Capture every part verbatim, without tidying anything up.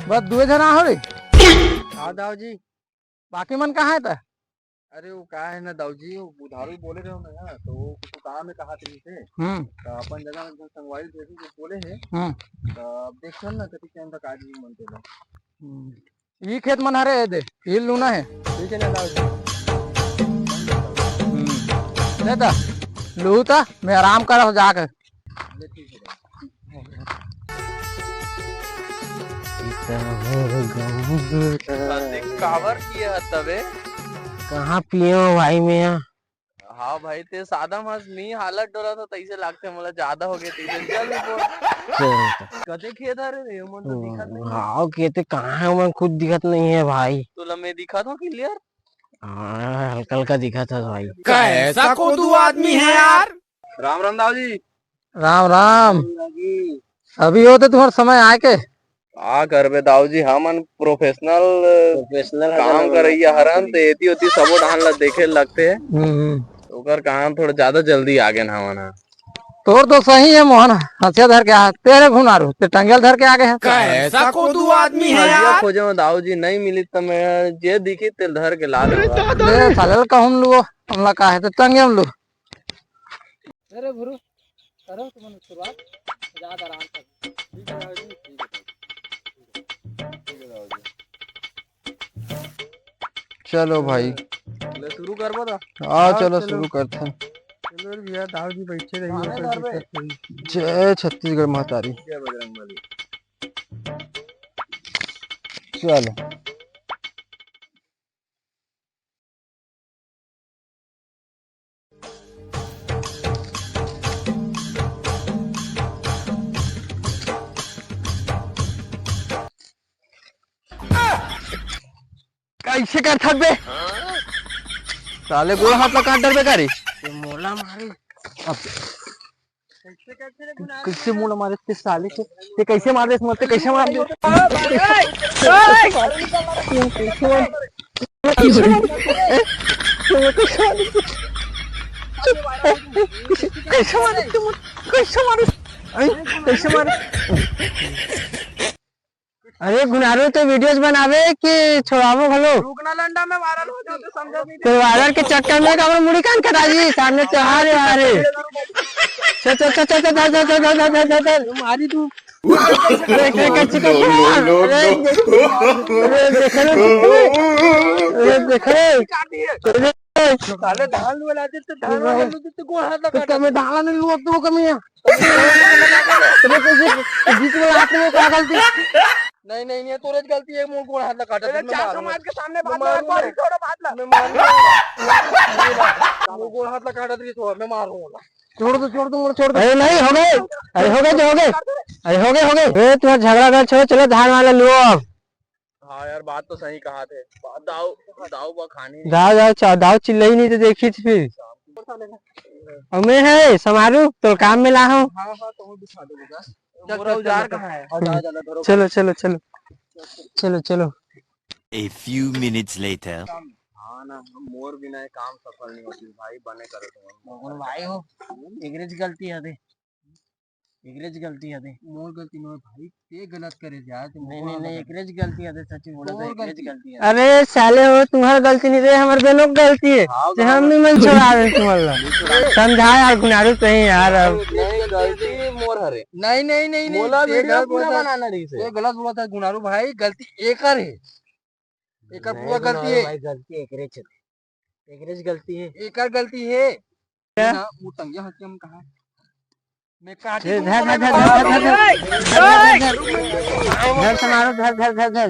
बस दुए झन आहो रे। हाँ दाऊ जी। बाकी मन कहाँ हे त? अरे वो का हे ना दाऊ जी, वो बुधारू बोले रहे ना, तो वो कुछ काम में कहा थे से। हम्म। तो अपन जगह में एकदम संगवारी थे, कुछ बोले हे। हम्म। तो अब देखो ना, कति टाइम तक आज भी मन तेला। हम्म। ई खेत मन हरे, दे, ई लूना हे। ठीक हे ना दाऊ जी। हम्म। दे दा, लू ता, मैं आराम करत हो जाके। अरे काबर पिए हस तबे? कहाँ पिए हो भाई मैं? हाँ भाई, ते सादा मस नी हालत डोला तो तैसे लागथे, मोला ज्यादा हो गया तैसे। चल भी बोल। चल। कते खेत हरे रे, मन तो दिखत नहीं है। हाँ, खेते कहाँ है, मन खुद दिखत नहीं है भाई। तोला मैं दिखत हो clear? हाँ, हल्का हल्का दिखत है भाई। कैसा कोदू आदमी है यार। राम राम दाऊ जी। राम राम। अभी होते तुम्हारा समय आए के। का करबे दाऊ जी, हमन professional, professional काम करइया हरन, ते एती ओती सबो डहान ला देखे लगथे। हम्म, हम्म। ओकर कारण थोड़ा ज्यादा जल्दी आगे न हमन ह। तोर तो सही है मोहन, हंसिया धर के आ, तेरे घुनारू, ते टंगेल धर के आगे है। कैसा कोदू आदमी है यार। खोजे में दाऊ जी नहीं मिली त मैं जे दिखी तेल धर के ला लेवा। ले साले कहूं लुओ, हमला का है, ते टंगे में लू। अरे भुरू, करो तुमन शुरुआत, जात आराम कर। ठीक है दाऊ जी, ठीक है, ठीक है दाऊ जी। चलो भाई। ले शुरू करबो दा। हाँ, हाँ, चलो चलो। शुरू करते हैं। चलो रे भैया, दाऊ जी बैठे रहिए, हाँ, कोई घर पे। दिक्कत नहीं। जय छत्तीसगढ़ महतारी। जय बजरंग बली। चलो। कैसे करथस बे? साले गोड़ हाथ ला काट डरबे का रे? ये मोला मारे। अब कैसे मोला मारे ते साले के? ते कैसे मार दे, ते कैसे मार दे? कैसे मारे? कैसे मारे? अरे घुनारू, तो videos बनावे कि छोड़ाबो घलो? रुकना लंडा में viral हो जाते, समझा नहीं। तो viral के चक्कर में हमर मुड़ी कान कटा जी, सामने त्योहार हे। अरे चल, चल, चल, चल, चल, चल, चल, चल, चल, चल। मारी तू। देख, देख, कैसे करते हैं। अरे, अरे, देख रे, अरे, देख रे। अरे, साले धान वाला दे, तो धान वाला दे, तो गोड़ हाथ लगा तो कमी धान नहीं हुआ, तू कमी है। तो मैं कैसे बीच में हाथ में क्या गलती? नहीं, नहीं, नहीं, तोरे गलती है, मोर गोड़ हाथ लगा दे, अरे, मैं चार मारूंगा। समाज के सामने बात मैं लगा, मारूंगा। थोड़ा बात ला। मैं मारूंगा। मोर गोड़ हाथ लगा दे, तो मैं मारूंगा। छोड़ दो, छोड़ दो, छोड़ दो। अरे नहीं, हो गए। अरे हो गए, जो हो गए। अरे हो गए, हो गए। ए, तुम्हारा झगड़ा कर, छोड़ो, चलो धान वाला लो अब। हाँ यार, बात तो सही कहा थे। दाऊ, दाऊ बा खानी नहीं। दाऊ, दाऊ, चा-, दाऊ चिल्लाई नहीं तो देखी थी फिर। और मैं है समारू, तो काम में ला हूँ। हाँ, हाँ, तो वो बिछा दो बेटा। पूरा उजार कहाँ है? चलो, चलो, चलो। चलो, चलो। A few minutes later. हाँ ना, मोर बिना ये काम सफल नहीं होती भाई, बने करो तुम। मोर भाई हो, एकरे ज गलती है दे, एकरे ज गलती है दे। मोर गलती नहीं भाई, ये गलत करे जा, तुम नहीं, नहीं, नहीं, एकरे ज गलती है दे, सच्ची बोला तो एकरे ज गलती है। अरे साले हो, तुम्हारा गलती नहीं रे, हमारे दोनों की गलती है। हाँ, तो हम नहीं मन छोड़ा रहे तुम्हारा। समझा यार, घुनारू सही यार अब। नहीं, गलती मोर हरे। नहीं, नहीं, नहीं, नहीं, मोला ये video गलत पूरा बोलता है। बनाना नहीं से। ये गलत बोला था घुनारू भाई, गलती एकर है। एकर नहीं, पूरा गलती है। भाई, गलती एकरे च, एकरे च गलती है। एकर गलती है। क्या? ना, वो टंगिया हंसिया में कहाँ है? मैं काटी ए, दूँ धर, तोला, धर, मैं धर, मार धर, धर, दूँ। धर। धर, धर, समारो, धर, धर, धर, धर।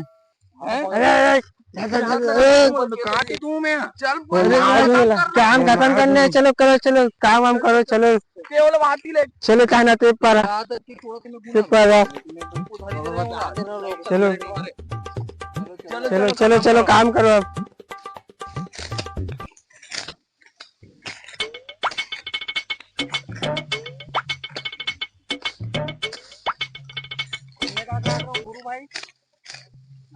हैं? अरे, अरे, धर, धर, धर, धर। काटी दूँ मैं। चल, अरे, काम खत्म करने, चलो, करो, चलो, काम वाम करो, चलो। केवल बात ही ले। चलो, ताना ते पर। रात की थोड़ा सा मैं ते पर। चलो। चलो, चलो, चलो, काम करो अब। गुरु भाई, हाँ,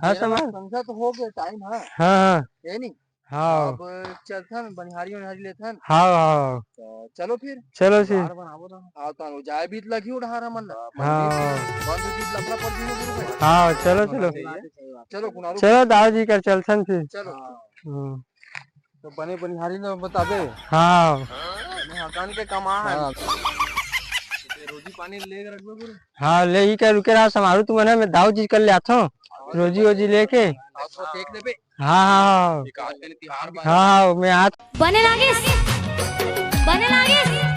मेरा समाज। संध्या तो हो गया टाइम, हाँ। हाँ, हाँ। है नहीं? हाँ। अब चलथन, बनिहारी वनिहारी लेथन। हाँ, हाँ। तो चलो फिर। चलो फिर। दार बनाबो ना। हाँ, तो जाए भी लगही उधार हमन ला। हाँ। बंद हो जी, लफड़ा पड़ जी ना गुरु भाई। हाँ, चलो, चलो। चलो, कुनारू। चलो, दाऊ जी कर चलथन फिर। चलो। हम्म। तो बने बनिहारी न बताबे। हाँ। बने हकान के कमा है। हाँ। रोजी पानी ले रखबे गुरु। हाँ, ले ही कर रुके रहा, समारू तुमन ह, मैं दाऊ जी कर ले आथो। रोजी वोजी लेके। हाँ, तो देख लेबे। हाँ, हाँ, हाँ। एक आध दिन तिहार बा। हाँ, हाँ, मैं आज बने लागिस, बने लागिस।